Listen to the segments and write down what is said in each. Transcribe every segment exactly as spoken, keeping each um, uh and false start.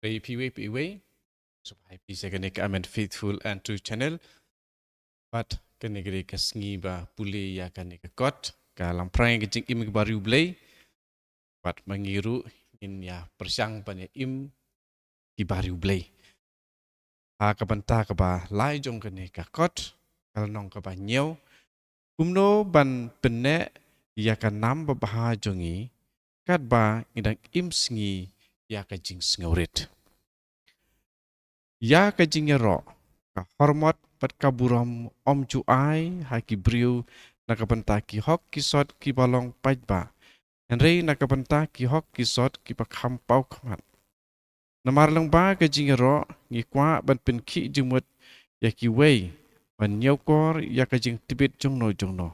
Khublei phi iwei pa iwei. Sngewbha ïa phi sha kane ka Amen Faithful and True Channel. Bad kane ka dei ka sngi ba pule ïa kane ka kot, ka lamphrang ïa ka jingim kiba riewblei. Bad ma ngi ruh ngin ïa pyrshang ban ïa im kiba riewblei. Ha ka bynta kaba lai jong kane ka kot, ka lynnong kaba hynñiew, kumno ban pynneh ïa ka nam babha jong ngi, katba ngi dang im sngi ïa ka jingsngewrit. Ïa ka jingïaroh, ka hormot bad ka burom ym ju ai ha ki briew na ka bynta ki hok ki sot kiba long paidbah, hynrei na ka bynta ki hok ki sot kiba kham paw khmat. Namar lyngba ka jingïaroh ngi kwah ban pynkhih jingmut ïa kiwei, ban ñiewkor ïa ka jingtbit jongno jongno.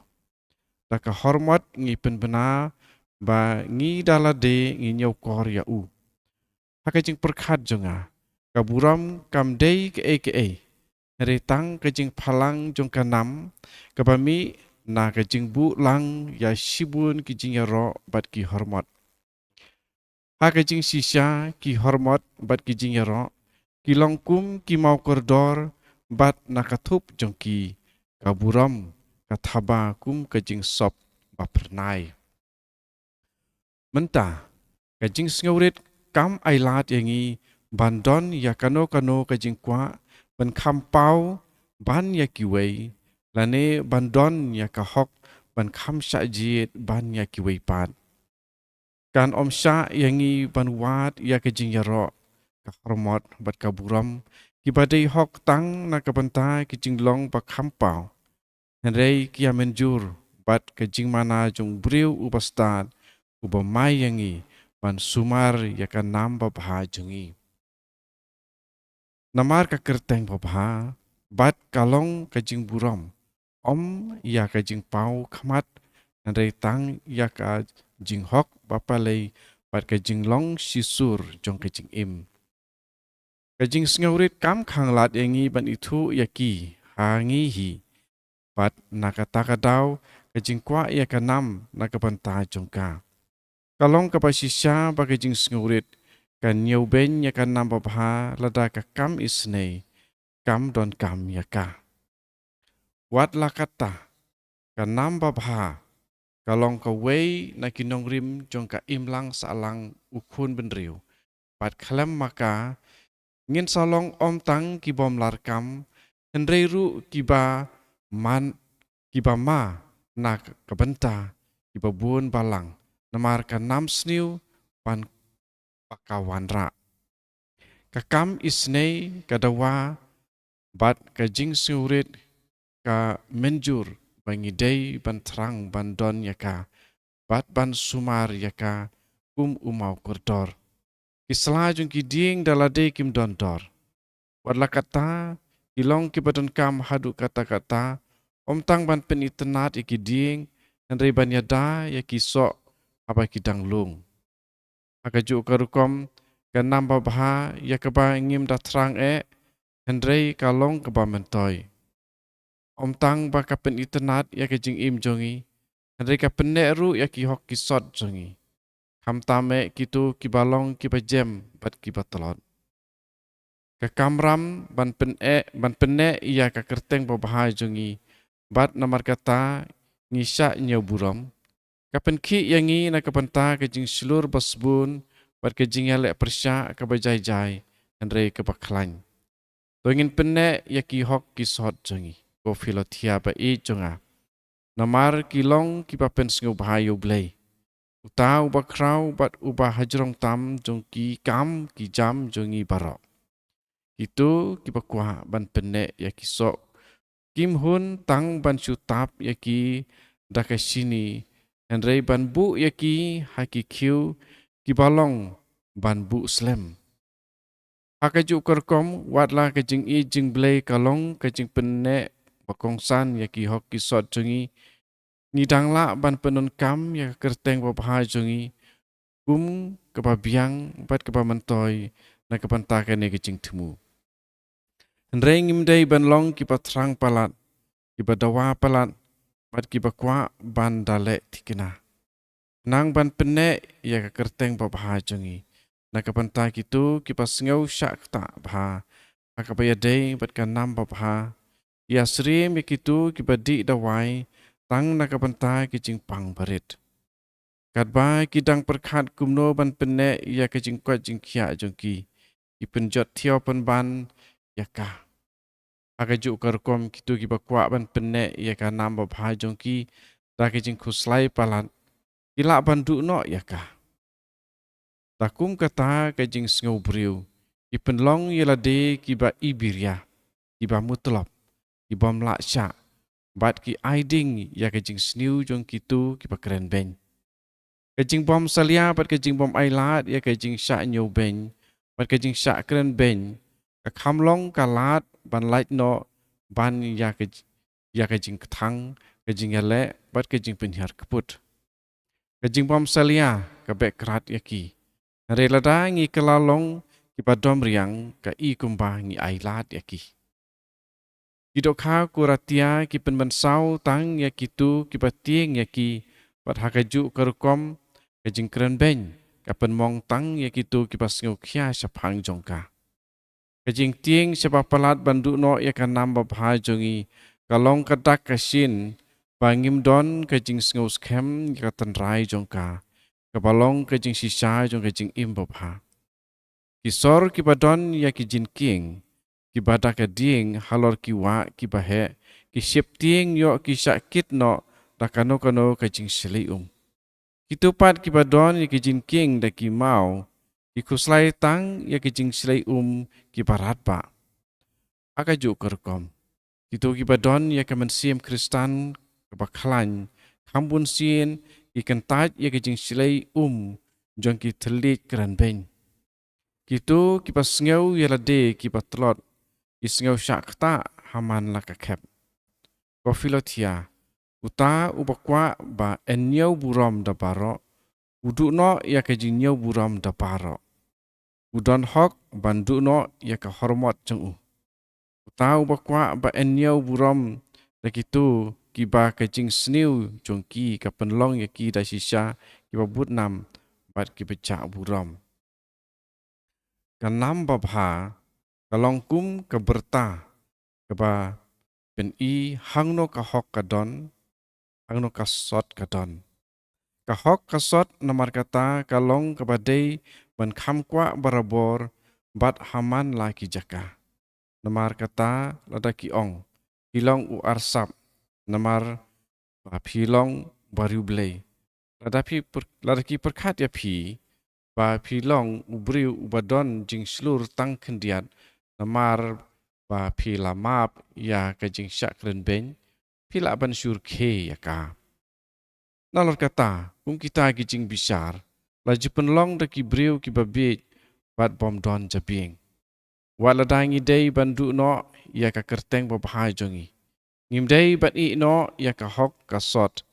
Da ka hormot ngi pynbna ba ngi da lade ngi ñiewkor ïa u. Ha ka jingpyrkhat jong nga, ka burom kam dei kaei kaei, hynrei tang ka jingphalang jong ka nam kaba mih na ka jingbuh lang ïa shibun ki jingïaroh bad ki hormot. Ha ka jingshisha, ki hormot bad ki jingïaroh ki long kum ki mawkordor, bad na ka thup jong ki, ka burom ka thaba kum ka jingsop ba phyrnai. Mynta ka jingsngewrit kam ailad ïa ngi ban don ïa kano kano ka jingkwah ban kham paw ban ïa kiwei, lane ban don ïa ka hok ban kham shah jied ban ïa kiwei pat. Kan ym shah ïa ngi ban wad ïa ka jingïaroh, ka hormot bad ka burom kiba dei hok tang na ka bynta ki jinglong ba kham paw, hynrei ki ïa mynjur bad ka jingmana jong u briew uba stad, uba mai ïa ngi ban sumar ïa ka nam babha jong ngi. Namar ka kyrteng babha bad ka long ka jingburom, ym ïa ka jingpaw khmat, hynrei tang ïa ka jinghok ba palei bad ka jinglong shisur jong ka jingim. Ka jingsngewrit kam khang lad ïa ngi ban ithuh ïa ki ha ngi hi. Bad na kata ka daw ka jingkwah ïa ka nam na ka bynta jong ka, ka long kaba shisha ba ka jingsngewrit kan ñiewbeiñ ïa ka nam babha lada ka kam isynei kam donkam ïa ka. Wat la katta, ka nam babha ka long kawei na ki nongrim jong ka imlang sahlang u khun bynriew. Bad khlem ma ka, ngin sa long ym tang ki bym larkam, hynrei ruh kiba man, kiba ma na ka bynta kiba bun balang, namar ka nam sniew ban ba ka wanrah. Ka kam isynei, ka dawa bad ka jingsngewrit ka mynjur ba ngi dei ban thrang ban don ïa ka bad ban sumar ïa ka kum u mawkordor. Ki sla jong ki dieng da lade kim don dor. Wat la katta, ki long kiba donkam haduh katta katta, ym tang ban pynitynnad ïa ki dieng, hynrei ban ïada ïa ki soh haba ki dang lung. Ha kajuh ka rukom, ka nam babha ïa kaba ngim da thrang eh, hynrei ka long kaba myntoi. Ym tang ba ka pynitynnad ïa ka jingim jong ngi, hynrei ka pynneh ruh ïa ki hok ki sot jong ngi, khamtam eh kito kiba long kiba jem bad kiba tlot. Ka kamram ban pynneh, ban pynneh ïa ka kyrteng babha jong ngi, bad namar kata ngi shah ñiew burom, ka pynkhih ïa ngi na ka bynta ka jingshlur basbun bad ka jingïaleh pyrshah kaba jai jai, hynrei kaba khlaiñ. To ngin pynneh ïa ki hok ki sot jong ngi, ko Philothea ba ïeit jong nga, namar ki long kiba pynsngewbha ïa U Blei, uta uba khraw bad uba hajrong tam jong ki kam ki jam jong ngi baroh. Kito kiba kwah ban pynneh ïa ki soh kim hun tang ban shu tap ïa ki da ka shini, hynrei ban buh ïa ki ha ki khiew kiba long ban buh slem. Ha kajuh ka rukom, wat la ka jingïeit jong U Blei ka long ka jingpynneh ba kongsan ïa ki hok ki sot jong ngi, ngi dang lah ban pyndonkam ïa ka kyrteng babha jong ngi kum kaba biang bad kaba myntoi na ka bynta kane ka jingthmu. Hynrei ngim dei ban long kiba thrang palat, kiba dawa palat, bad kiba kwah ban da leh thikna, khnang ban pynneh ïa ka kyrteng babha jong ngi. na ka bynta kito kiba sngew shah ktah bha ha kaba ïadei bad ka nam babha. Ïasyriem ïa kito kiba dih dawai tang na ka bynta ki jingpang barit. Katba ki dang pyrkhat kumno ban pynneh ïa ka jingkoit jingkhiah jong ki, ki pynjot thiaw pynban ïa ka. Ha kajuh ka rukom, kito kiba kwah ban pynneh ïa ka nam babha jong ki da ka jingkhuslai palat, ki lah ban duh noh ïa ka. Da kum kata ka jingsngew briew, ki pynlong ïa lade kiba ibiria, kiba mutlop, ki bym lah shah, bad ki ai ding ïa ka jingsniew jong kito kiba kren beiñ. Ka jingbym salia bad ka jingbym ailad ïa ka jingshah ñiewbeiñ bad ka jingshah kren beiñ, ka kham long ka lad ban lait noh ban ïa ka j-, ïa ka jingkthang, ka jingïaleh bad ka jingpynhiar kput. Ka jingbym salia ka beh krad ïa ki. Hynrei lada ngi kylla long kiba dom riang, ka i kumba ngi ailad ïa ki. Ki dohkha Kuratia ki pynmynsaw tang ïa kito kiba tieng ïa ki, bad ha kajuh ka rukom, ka jingkren beiñ ka pynmong tang ïa kito kiba sngew khia shaphang jong ka. Ka jingtieng shaba palat ban duh noh ïa ka nam babha jong ngi, ka long ka dak ka shin ba ngim don ka jingsngew skhem ïa ka tynrai jong ka, kaba long ka jingshisha jong ka jingim babha. Ki sor kiba don ïa ki jingkieng, kiba da ka dieng halor ki wah kiba heh, ki sheptieng ïoh ki shah kit noh da kano kano ka jingshlei um. Kito pat kiba don ïa ki jingkieng da ki maw, ki khuslai tang ïa ki jingshlei um kiba radbah. Ha kajuh ka rukom, kito kiba don ïa ka mynsiem Khristan kaba khlaiñ, kham bun sien ki kyntait ïa ka jingshlei um jong ki thylliej kren beiñ. Kito kiba sngew ïa lade kiba tlot, ki sngew shah ktah ha man la ka khep. Ko Philothea, uta uba kwah ba yn ñiew burom da baroh, u duh noh ïa ka jingñiew burom da baroh. U don hok ban duh noh ïa ka hormot jong u. Uta uba kwah ba yn ñiew burom da kito kiba ka jingsniew jong ki ka pynlong ïa ki da shisha kiba bud nam bad kiba jah burom. Ka nam babha ka long kum ka byrta kaba pyni hangno ka hok ka don, hangno ka sot ka don. Ka hok ka sot, namar kata, ka long kaba dei ban kham kwah barabor bad ha man la ki jaka. Namar kata, lada ki ong, phi long u arsap, namar ba phi long bariewblei. Lada phi pyr-, lada ki pyrkhat ïa phi ba phi long u briew uba don jingshlur tang khyndiat, namar ba phi la map ïa ka jingshah kren beiñ, phi lah ban shu rkhie ïa ka. Nalor kata, kum kita ki jingbishar, la ju pynlong da ki briew kiba bieit bad bym don jabieng. Wat lada ngi dei ban duh noh ïa ka kyrteng babha jong ngi, ngim dei ban ïeh noh ïa ka hok ka sot,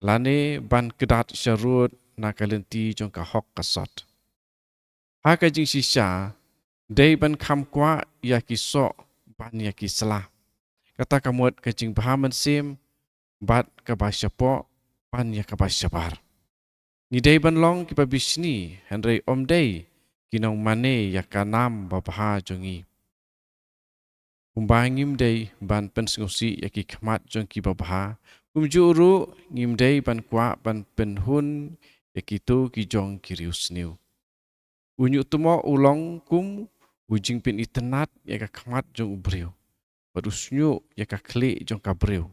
lane ban kdat sharud na ka lynti jong ka hok ka sot. Ha ka jingshisha, dei ban kham kwah ïa ki soh ban ïa ki sla. Kata ka mut ka jingbha mynsiem bad kaba shapoh ban ïa kaba shabar. Ngi dei ban long kiba bishni, hynrei ym dei ki nongmane ïa ka nam babha jong ngi. Kumba ngim dei ban pynsngewsih ïa ki khmat jong ki babha, kumjuh ruh ngim dei ban kwah ban pynhun ïa kito ki jong ki riewsniew. U ñiuhtmoh u long kum u jingpynitynnad ïa ka khmat jong u briew, bad u shñiuh ïa ka khlieh jong ka briew.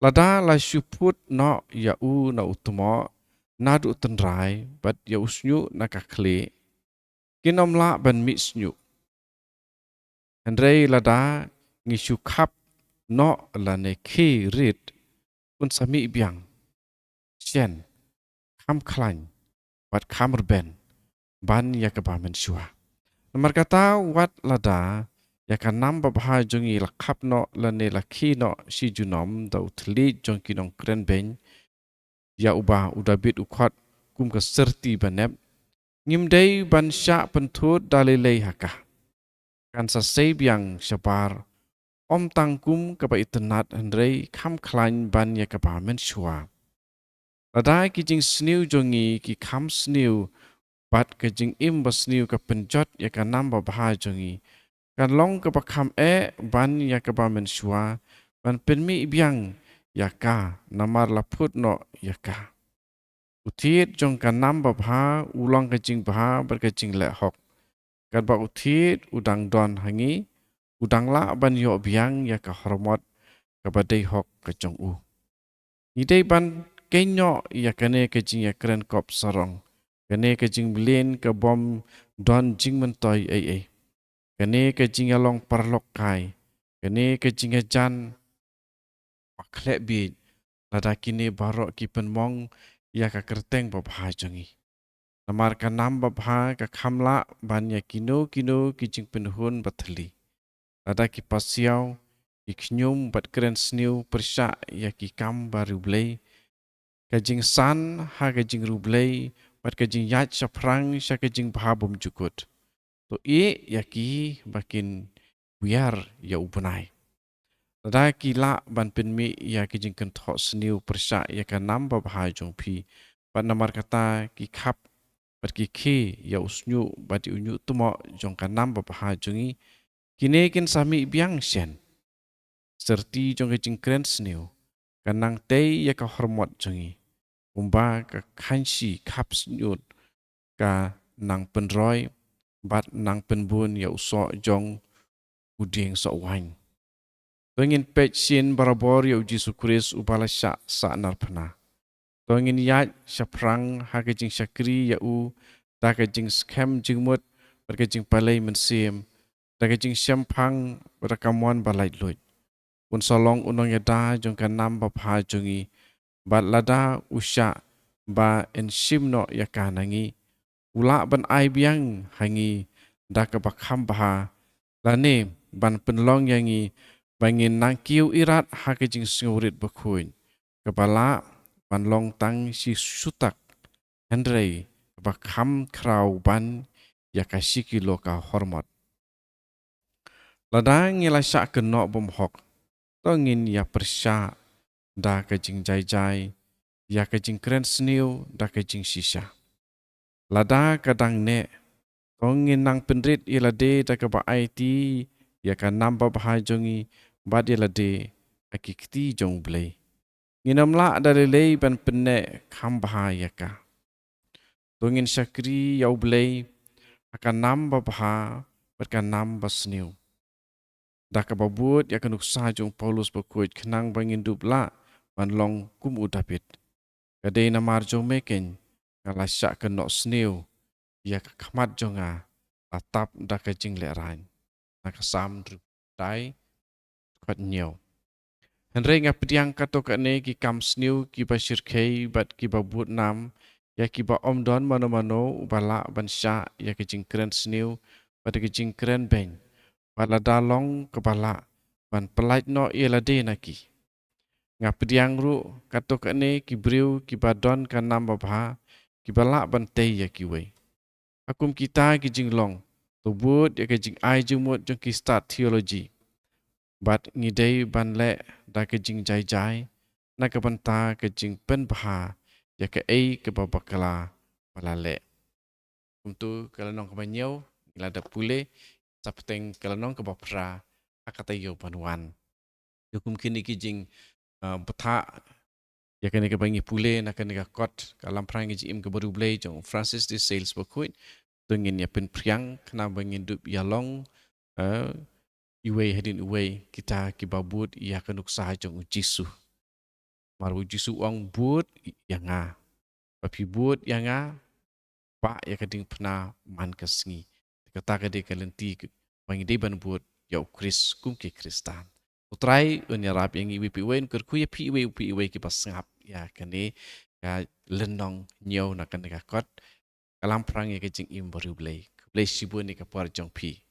Lada la shu phut noh ïa u na u tmoh naduh tynrai bad ïa u shñiuh na ka khlieh, kin ym lah ban mih shñiuh. Hynrei lada ngi shu khap noh lane khie rit, un sa mih biang, shen, kham khlaiñ bad kham rben ban ïa kaba mynshuwa. Namar kata, wat lada ïa ka nam babha jong ngi la khap noh lane la khie noh shi junom da u thylliej jong ki nongkren beiñ, ïa uba u Dabid u khot kum ka syrti banep, ngim dei ban shah pynthut da lei lei ha ka. Kan sa sei biang shabar, ym tang kum kaba itynnad, hynrei kham khlaiñ ban ïa kaba mynshuwa. Lada ki jingsniew jong ngi ki kham sniew bad ka jingim basniew ka pynjot ïa ka nam babha jong ngi. Kan long kaba kham eh ban ïa kaba mynshuwa ban pynmih biang ïa ka, namar la phut noh ïa ka. U thied jong ka nam babha u long ka jingbha bad ka jingleh hok. Katba u thied u dang don ha ngi, u dang lah ban ïoh biang ïa ka hormot kaba dei hok ka jong u. Ngi dei ban kynnoh ïa kane ka jingïakren kop sarong, kane ka jingmlien ka bym don jingmyntoi ei ei, kane ka jingïalong paralok kai, kane ka jingïajan ba khleh bieit, lada kine baroh ki pynmong ïa ka kyrteng babha jong ngi. Namar ka nam babha ka kham lah ban ïa kino kino ki jingpynhun ba thylli. Lada ki pasiaw, ki khñium bad kren sniew pyrshah ïa ki kam ba riewblei, ka jingsan ha ka jingriewblei bad ka jingïaid shaphrang sha ka jingbha bymjukut, to ïeh ïa ki ba kin wiar ïa u bnai. Lada ki lah ban pynmih ïa ki jingkynthoh sniew pyrshah ïa ka nam babha jong phi, bad namar kata ki khap bad ki khie ïa u shñiuh bad ïa u ñiuhtmoh jong ka nam babha jong ngi, kine kin sa mih biang shen. Syrti jong ka jingkren sniew kan nang tei ïa ka hormot jong ngi, kumba ka khanshi khap shñiuh ka nang pynroi bad nang pynbun ïa u soh jong u dieng soh waiñ. To ngin peit sien barabor ïa u Jisu Khrist uba la shah sahnarphna. To ngin ïaid shaphrang ha ka jingshakri ïa u da ka jingskhem jingmut bad ka jingpalei mynsiem, da ka jingshemphang bad da ka mon ba laitluid. Un sa long u nongïada jong ka nam babha jong ngi, bad lada u shah ban shim noh ïa ka na ngi, u lah ban ai biang ha ngi da kaba kham bha, lane ban pynlong ïa ngi ba ngin nang kiew irat ha ka jingsngewrit bakhuid, kaba lah ban long tang shi shutak, hynrei kaba kham khraw ban ïa ka shi kilo ka hormot. Lada ngi la shah kynnoh bymhok, to ngin ïa pyrshah da ka jingjaijai, ïa ka jingkren sniew da ka jingshisha. Lada ka dang neh, to ngin nang pynrit ïa lade da kaba aiti ïa ka nam babha jong ngi bad ïa lade ha ki kti jong U Blei. Ngin ym lah da lei lei ban pynneh kham bha ïa ka. To ngin shakri ïa U Blei ha ka nam babha bad ka nam basniew, da kaba bud ïa ka nuksa jong u Paulus bakhuid, khnang ba ngin dup lah ban long kum u Dabid. Ka dei namar jong me keiñ nga la shah kynnoh sniew ïa ka khmat jong nga, la tap da ka jinglehrain. Na ka Salm hynriewphew khat, dkhot hynñiew. Hynrei nga pdiang katto katne ki kam sniew kiba shyrkhei bad kiba bud nam, ïa kiba ym don mano mano uba lah ban shah ïa ka jingkren sniew bad ka jingkren beiñ, bad lada long kaba lah, ban pyllait noh ïa lade na ki. Nga pdiang ruh katto katne ki briew kiba don ka nam babha, kiba lah ban tei ïa kiwei. Ha kum kita ki jinglong, to bud ïa ka jingai jingmut jong ki stad theology. Bad ngi dei ban leh da ka jingjaijai na ka bynta ka jingpynbha ïa kaei kaba bakla ba la leh. Kumto ka lynnong kaba hynñiew ngi la dep pule, sa bteng ka lynnong kaba phra ha ka taïew ban wan. Ïa kum kine ki jing, ah, bthah ïa kane kaba ngi pule na kane ka kot, ka Lamphrang ïa ka Jingim kaba riewblei jong u Francis de Sales bakhuid, to ngin ïa pynphriang khnang ba ngin dup ïa long, eh, iwei hadien iwei kita kiba bud ïa ka nuksa jong u Jisu. Namar u Jisu u ong, bud ïa nga. Ba phi bud ïa nga, bah ïa ka diengphna man ka sngi. Te kata ka dei ka lynti ba ngi dei ban bud ïa u Khrist kum ki Khristan. U Trai un ïarap ïa ngi iwei pa iwei, un kyrkhu ïa phi iwei pa iwei kiba sngap ïa kane ka lynnong hynñiew na kane ka kot, ka Lamphrang ïa ka Jingim ba riewblei. Khublei shibun ïa ka por jong phi.